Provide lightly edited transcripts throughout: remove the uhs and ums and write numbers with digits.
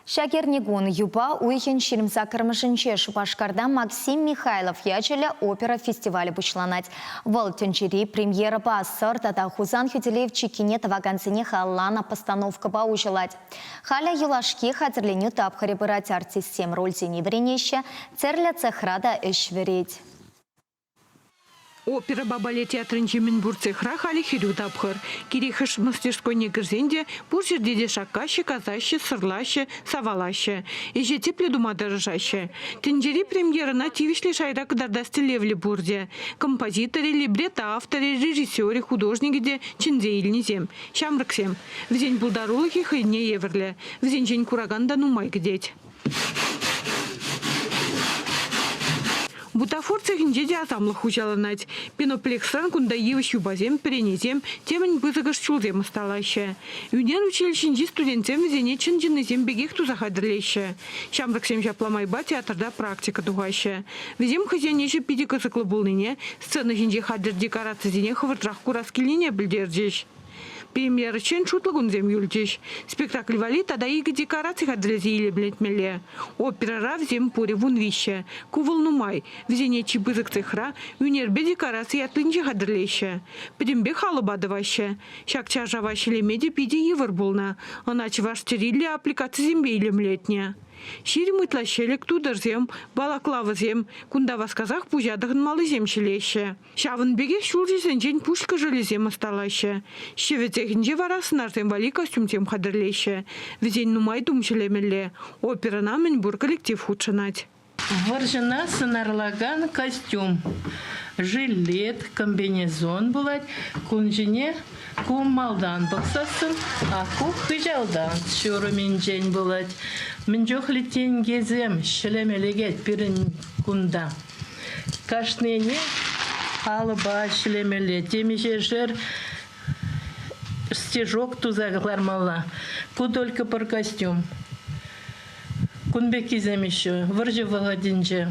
Ҫак эрнекун юпа уйӑхӗн 28-мӗшӗнче Шупашкарта Максим Михайлов ячӗллӗ опера фестивалӗ пуҫланать. Вӑл тӗнчери премьерӑпа Сӑр тата Хусан хӳтӗлев чиккине тӑвакансене халалланӑ постановкӑпа уҫӑлать. Халӗ юлашки хатӗрленӳ тапхӑрӗ пырать, артистсем рольсене вӗренеҫҫӗ, тӗрлӗ цехра та ӗҫ вӗрет. Оперӑпа балет театрӗнчи мӗнпур цехра халӗ хӗрӳ тапхӑр. Кирек хӑш мастерскойне кӗрсен те пур ҫӗрте те шаккаҫҫӗ, касаҫҫӗ, сӑрлаҫҫӗ, савалаҫҫӗ. Ӗҫе тӗплӗ тума тӑрӑшаҫҫӗ. Тӗнчери премьерӑна тивӗҫлӗ шайра кӑтартас тӗллевлӗ пурте. Композиторӗ, либретто авторӗ, режиссерӗ, художникӗ те чӗнсе илнисем, ҫамрӑксем. Вӗсен пултарулӑхӗ хӑйне евӗрлӗ. Вӗсенчен куракан та нумай кӗтет. Бутафор цехӗнче те асамлӑх хуҫаланать. Пеноплексран кунта йывӑҫ юпасем, пӗренесем, темӗн пысӑкӑш чулсем ӑсталаҫҫӗ. Ӳнер училищинчи студентсем вӗсене чӑн-чӑннисем пекех туса хатӗрлеҫҫӗ. Ҫамрӑксем ҫапла майпа театрта практика тухаҫҫӗ. Вӗсем хӑйсен ӗҫӗ питӗ кӑсӑклӑ пулнине, сцена ҫинчи хатӗр декорацисене хӑвӑртрах курас килнине пӗлтерчӗҫ. Премьерӑччен шутлӑ кунсем юлчӗҫ. Спектакль валли тата икӗ декораци хатӗрлесе илемлетмелле. Оперӑра вӗсем пурӗ 13. Ку вӑл нумай. Вӗсене чи пысӑк цехра ӳнерпе декораци ятлинче хатӗрлеҫҫӗ. Пӗтӗмпех алӑпа тӑваҫҫӗ. Ҫак чаршава ҫӗлеме те питӗ йывӑр пулнӑ. Ӑна чӑваш тӗриллӗ аппликацисемпе илемлетнӗ. 20 ытла ҫӗлӗк, тутӑрсем, балаклавӑсем, кунта васкасах пуҫа тӑхӑнмаллисем ҫӗлеҫҫӗ. Ҫавӑн пекех ҫулҫӑсенчен пуҫ кӑшӑлӗсем ӑсталаҫҫӗ. Ҫӗвӗ цехӗнче вара сӑнарсем валли костюмсем хатӗрлеҫҫӗ. Вӗсен нумай тум ҫӗлемелле. Оперӑна мӗнпур коллектив хутшӑнать. Вӑрҫӑна сӑнарлакан костюм, жилет, комбинезон пулать. Кун ҫине ку малтан пӑхсассӑн, а ку хыҫалтан ҫурӑмӗнчен пулать. Мӗн чухлӗ тенкӗсем ҫӗлеме лекет пирӗн кунта. Кашнине алӑпа ӗҫлемелле, темиҫешер стежок туса кӑлармалла. Ку только пӗр костюм. Кун пеккисем еще вӑрҫӑ вӑхӑтӗнче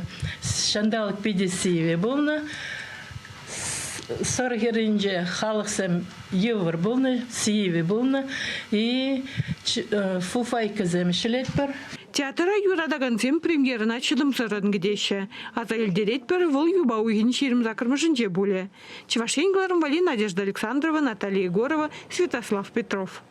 ҫанталӑк питӗ сивӗ пулнӑ. Сӑр хӗрринче халӑхсем йывӑр пулнӑ, сивӗ пулнӑ. И фуфайкӑсем ҫӗлетпӗр. Театра юратакансем премьерӑна чӑтӑмсӑррӑн кӗтеҫҫӗ. Аса илтеретпӗр, вӑл юпа уйӑхӗн 28-мӗшӗнче пулӗ. Чӑваш Ен кӑларӑм валли Надежда Александрова, Наталья Егорова, Святослав Петров.